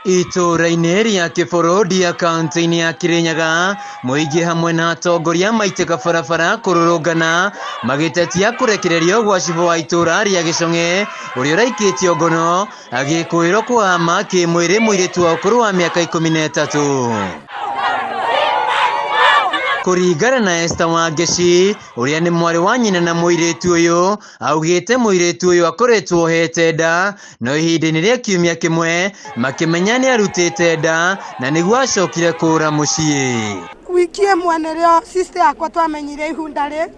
Itũũra-inĩ rĩa Kĩbũrũndia kaunti-inĩ ya Kĩrĩnyaga, mũingĩ hamwe na atongoria maitĩka barabara kũrũrũngana magĩtetia kũrekererio gwa cibũ wa itũũra rĩa Gĩcong'e ũrĩa ũraikĩtio ngono agĩkũĩrwo kũhama kĩmwĩrĩ mũirĩtu wa ũkũrũ wa mĩaka 13. Kũringana na Esther Wangeci ũrĩa nĩ mwarĩ wa nyina na mũirĩtu ũyũ, augĩte mũirĩtu ũyũ akoretwo ohete nda no ihinda-inĩ rĩa kiumia kĩmwe makĩmenya nĩ arutĩte nda na nĩguo acokire kũra mũciĩ. Wiki ĩmwe nĩrĩo sister yakwa twamenyire ihunda rĩ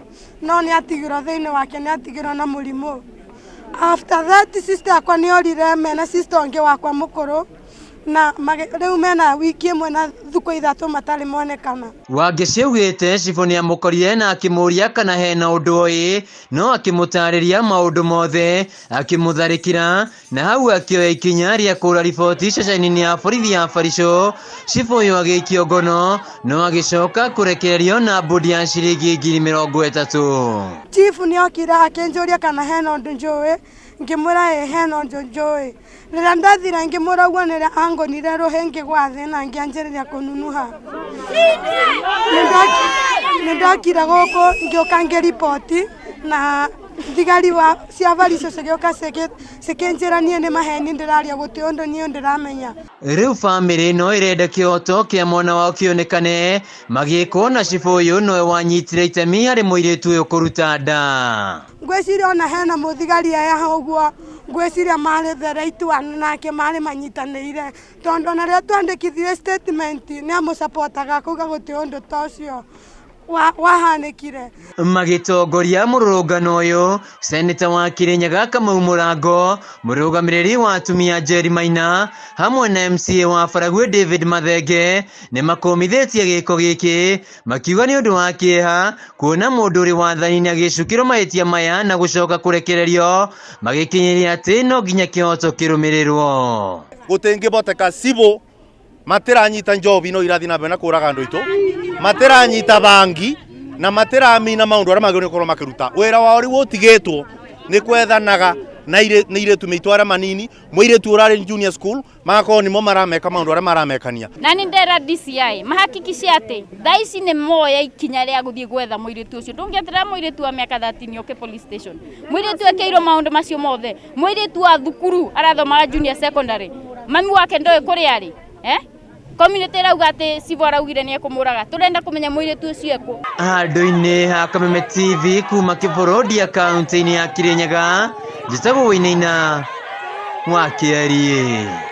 no nĩ atigirwo thĩinĩ wake nĩ atigirwo na mũrimũ. After that sister yakwa nĩ orire mena sister ũngĩ wakwa mũkũrũ na rĩu mena wiki ĩmwe na thukũ 3 matarĩ monekana. Wangeci augĩte cibũ nĩamũkorire na akĩmũria kana hena ũndũ oĩ no akĩmũtarĩria maũndũ mothe akĩmũtharĩkĩra na hau akĩoya ikinya rĩa kũra riboti ceceni-inĩ ya borithi ya Barisho. Cibũ ũyũ agĩikio ngono no agĩcoka kũrekererio na mbũndi ya ciringi 30,000. Chief nĩokire akĩnjũria kana hena ũndũ njũĩ, ngĩmwĩra ĩĩ hena ũndũ njũĩ. Rĩrĩa ndathire ngĩmwĩra ũguo nĩrĩo angonire rũhĩ ngĩgwa thĩ na ngĩanjĩrĩria kũnunuha. Nĩndokire gũkũ ngĩũka ngĩriboti na thigari cia barico cigĩũka cikĩnjĩra niĩ nĩ maheni ndĩraria gũtirĩ ũndũ niĩ ndĩramenya. Rĩu bamĩrĩ ĩno ĩrenda kĩhoto kĩa mwana wao kĩonekane magĩkwo na cibũ ũyũ nowe wanyitire itemi harĩ mũirĩtu ũyũ kũruta nda. Ngwĩciria ona hena mũthigari haha ũguo ngwĩciria marĩ the right one nake marĩ manyitanĩire tondũ ona rĩrĩa twandĩkithirie statement nĩ amũcapotaga akauga gũtirĩ ũndũ ta ũcio wahanĩkire. Magĩtongoria mũrũrũngano ũyũ, Seneta wa Kirinyaga Kamau Mũrango, mũrũgamĩrĩri wa atumia Njeri Maina, hamwe na MCA wa Baragwi David Mathenge, nĩ makũmithĩtie gĩko gĩkĩ, makiuga nĩ ũndũ wa kĩeha kuona mũndũ ũrĩ wathani-inĩ agĩcukĩrwo mahĩtia maya na gũcoka kũrekererio, magĩkinyĩria atĩ no nginya kĩhoto kĩrũmĩrĩrwo. Gũtingĩboteka cibũ matiranyita njobi no irathi na mbere na kũraga andũ aitũ, matiranyita bangi na matiramina maũndũ arĩa magĩrĩirwo gũkorwo makĩruta. Wĩra wao rĩu ũtigĩtwo nĩ kwethanaga na airĩtu mĩitũ arĩa manini, mũirĩtu ũrarĩ junior school magakorwo nĩmo marameka maũndũ arĩa maramekania. Na nĩ ndera DCI mahakikishe atĩ thaa ici nĩ moya ikinya rĩa gũthiĩ gwetha mũirĩtu ũcio. Ndũngĩeterera mũirĩtu wa mĩaka 13 oke police station. Mũirĩtu ekĩirwo maũndũ macio mothe. Mũirĩtu wa thukuru arathomaga junior secondary. Mami wake ndoĩ kũrĩa arĩ. Community ĩrauga atĩ cibũ araugire nĩ ekũmũraga. Tũrenda kũmenya mũirĩtu ũcio ekũ. Handũ-inĩ ha Kameme TV kuma Kĩbũrũndia kaunti-inĩ ya Kirinyaga, njĩtagwo Wainaina wa Kĩariĩ.